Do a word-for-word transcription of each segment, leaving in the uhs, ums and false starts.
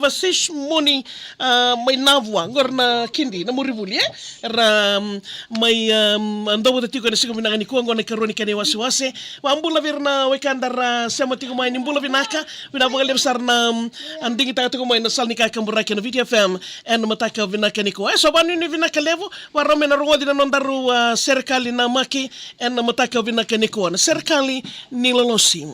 Vasish Moni, ah, mai Navua, qori na Kidi, na Murivuli, e? Ra, mm, mai, um, dovuta tiko ena siga vinaka nikua, qo na ikarua ni kena iwasewase. Vabula vei ira na wekada ra sema tiko mai, ni bula vinaka, vinaka vakalevu sara na, mm, a digitaka tiko mai na sala ni kakaburaki ena Viti F M, ena mataka vinaka nikua. E so vanuinui vinaka levu, vakarau me na rogoci na nodaru, ah, serekali namaki, ena mataka vinaka nikua. Na serekali ni lolosi.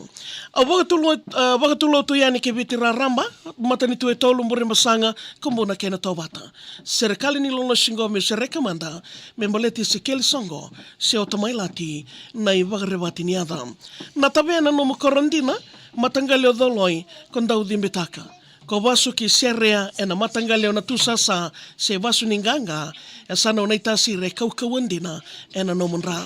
Au vakatulu, ah, vakatulotu yani ki Viti raraba, matanitu e tolu, Burebasaga, Kubuna kei Natovata. Serekali ni lolosi qo meu sereka mada, me baleti Isikeli Soqo, se Ota Mailati, na ivakarevati ni yaca. Na tavea na nomu koro dina, mataqali o Coloi, ko dau cibitaka. Ko vasu ki Serea ena mataqali o Natusasa, se vasu ni qaqa, e sa na o Naitasiri e kaukauwa dina ena nomu dra.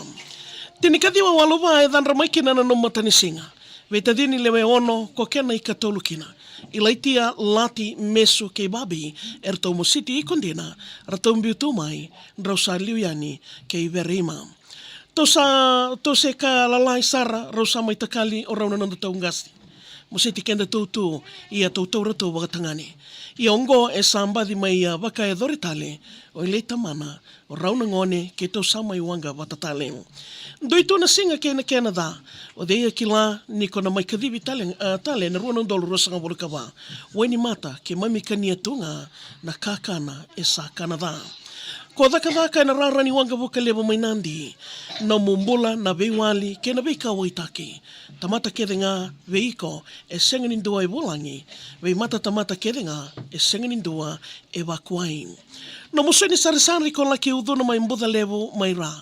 Tinikaciwa walu va e cadra mai kina na nomu matanisiga. Veitacini lewe ono ko kena ikatolu kina. Ilaitia, Lati, Mesu kei Babi, eratou mositi iko dina, ratou biu tu mai, drau sa liu yani kei Vereima. Tou sa, tou se ka lalai sara, rau sa mai takali o rau na noda tau qase. Mositi kedatou tu, ia tou taura tu vakatagane. Ia oqo e sa baci mai, ia vakayacori tale, o Ilei tamana, o rau na gone, keitou sa mai waqa vata tale. Dui tu na siga kei na kena ca, o cei e kila ni ko na mai kacivi tale, ah, tale na rua na udolu ruasagavulu ka va. Wainimata, keimami kania tu ga na kakana e sa kana ca. Ko cakacaka ena rara ni waqavuka levu mai Nadi, nomu bula na veiwali kei na veikauwaitaki. Tamata kece ga vei iko e sega ni dua e vulagi, vei matatamata kece ga e sega ni dua e vakuai. Nomu sui ni sarisari ko laki ucuna mai Bucalevu mai ra.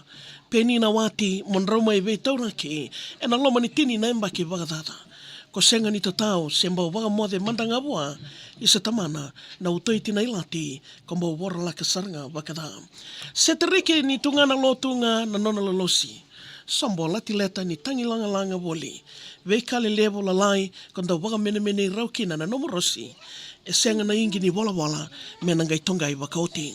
Peni na wati mo drau mai veitauraki ena loma ni tini na yabaki vakacaca. Ko sega ni tatau se bau vakamoce mada ga vua, isa tamana, na utoiti na ilati, ko bau vorolaka sara ga vakaca. Setereki ni tu ga na lotu ga na nona lolosi. Sobo lati leta ni tagilagalaga voli. Veika lelevu lalai ko dau vakamenemenei rau kina na nomu rosi. E sega na igi ni volavola me na qai toqai vakaoti.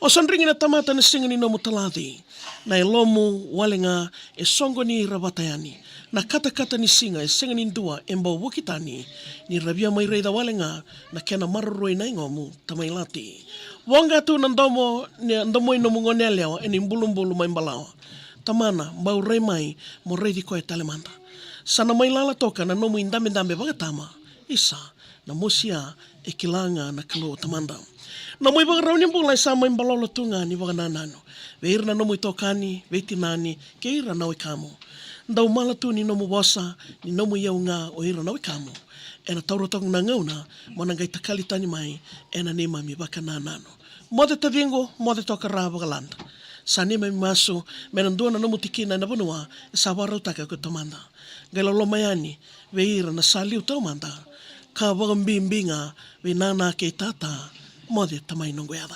O sodrigi na tamata na siga ni nomu talaci. Na yalomu wale ga e soqoni ira vata yani. Na katakata ni siga e sega ni dua e bau vuki tani. Ni ra via mai raica wale ga na kena maroroi na yagomu, Tamai Lati. Voqa tu na domo, ni domo i nomu gone yalewa ena ibulubulu mai Balawa. Tamana, bau rai mai mo raici koya tale mada. Sa na mai lala toka na nomu idabedabe vakatama. Isa, na mosi ya e kila ga na Kalou, Tamada. Nomu ivakarau ni bula e sa mai balolo tu ga ni vakanananu vei ira na nomu itokani, veitinani, kei ira na wekamu. Dau mala tu ni nomu vosa, ni nomu iyau ga o ira na wekamu. Ena taura toka na gauna mo na qai takali tani mai ena neimami vakanananu. Moce taciqu, moce toka ra vakalada. Sa neimami masu me na dua na nomu tikina ena vanua e sa vakarautaka ko Tamada. Qai loloma yani vei ira na sa liu taumada, ka vakabibi ga vei nana kei tata. Moce, Tamai, noqu yaca.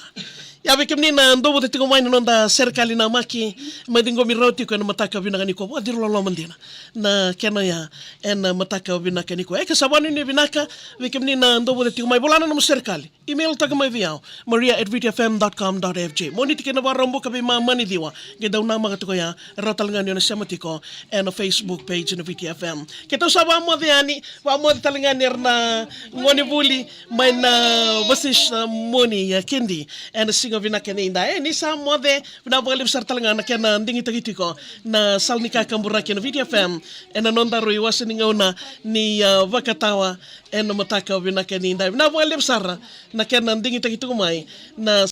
Ia vei kemuni na dovuta tiko mai na noda serekali namaki, mai ciqomi rau tiko ena mataka vinaka nikua, vakaciri loloma dina na kena ya ena mataka vinaka nikua. E ka sa vanuinui vinaka vei kemuni na dovuta tiko mai, vola na nomu serekali. Email taka mai vei au, maria at viti f m dot com dot f j. Mo ni tiki na vakarau buka vei mamani ciwa, qai dau namaka tiko ya, rau tale ga ni o na sema tiko ena Facebook page na Viti F M. Keitou sa vakamoce yani, vakamoce tale ga ni era na gone vuli mai na Vasish Moni, ia Kidi, ena siga vinaka ni da. E, ni sa moce, vinaka vakalevu sara tale ga na kena digitaki tiko na sala ni kakaburaki na Viti F M ena nodaru iwase ni gauna ni, ah, vakatawa ena mataka vinaka ni da. Vinaka vakalevu sara na kena digitaki tiko mai na